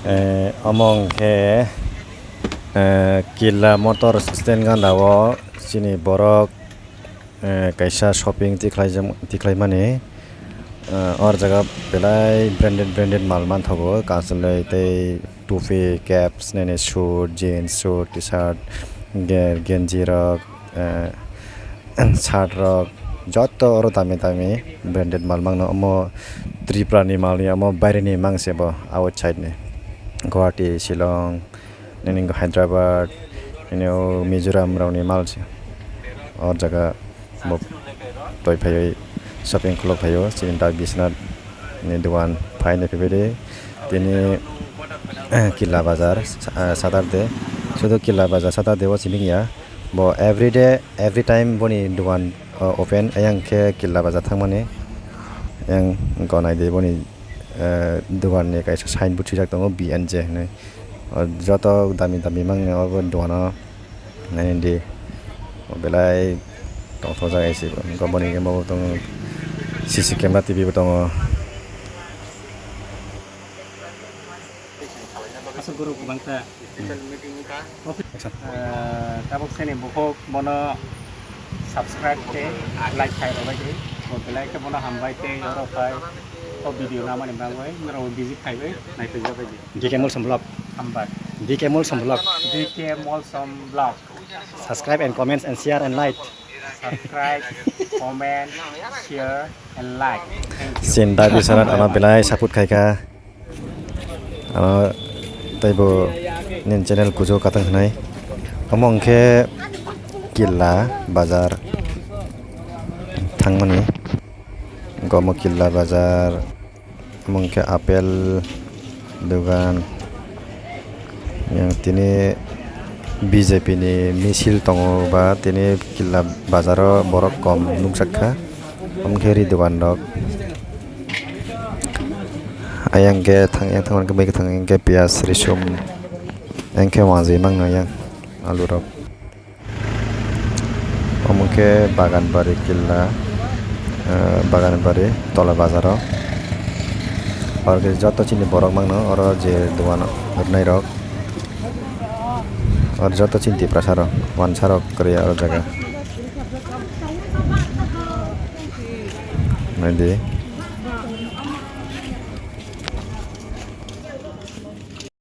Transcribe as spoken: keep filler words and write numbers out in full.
Eh, omo hwnkhe, eh, Killa Motor Stand gana o chini borok, eh, kaisa shopping tikhlaijak-, tikhlaimani. Eh, or jaga belai branded, branded mal manthogo, kansoloi tei tupi, caps, nini suit, jeans, suit, t-shirt, ge-, genji rok, eh, shirt rok, joto oro dami dami branded mal mangno. Omo Tripura ni mal ya, omo baire ni mang se bo, outside ni, Guwahati, Shillong, nini Hyderabad, nini o Mizoram rok ni mal se. O jaga bo toi phaiwi shopping khulok phaio, chini dak Biswanath ni dogan phai nai phaibai de. Tini Killa Bazar, sa-, Saturday, sudu Killa Bazar Saturday o simi ya. Bo everyday, every time boni dogan, uh, open, ayang khe Killa Bazar thangmani. Ayang gonai de boni, uh, dogan ni kaisa signboard swijak tongo B N J hinwi. O joto dami dami mangni o boni dogano naidi. O belai tongthokjak aisi bo. Boni hwnkheno bo tongo C C camera T V bo tongo. Aswk borok kwbangkha. Acha. Eh, tabuk sini bukhuk bono subscribe tei like khai rwbai di. Bo belai khe bono hambai tei oro phai o video namani bagwi norok visit khaiwi naithogjak bai di. D K Molsom Vlog. Hambai. D K Molsom Vlog. D K Molsom Vlog. Subscribe and comments and share and like. Subscribe, comment, share and like. Thank you. Chini dak Biswanath ano belai support khaikha. Ano teibo nini channel kujo katang hinai. Omo hwnkhe Killa Bazar thangmani. Omo Killa Bazar. Omo hwnkhe apple dogan. Yang tini B J P ni misil tongo ba tini Killa Bazar o borok kom nukjakha. Omo khe ri dogan rok. Ayang khe thang, yang thang khe bai khe thang, yang khe piyaj, risum, yang khe wanjwi mangno yang alu rok. Omo khe Baganbari Killa, eh, Baganbari Tola Bazar o. Oro khe joto chini borok mangno, oro je dogan rwnai rok. Oro joto chini Tiprasa rok, wansa rok kwrwi oro jaga. Naidi.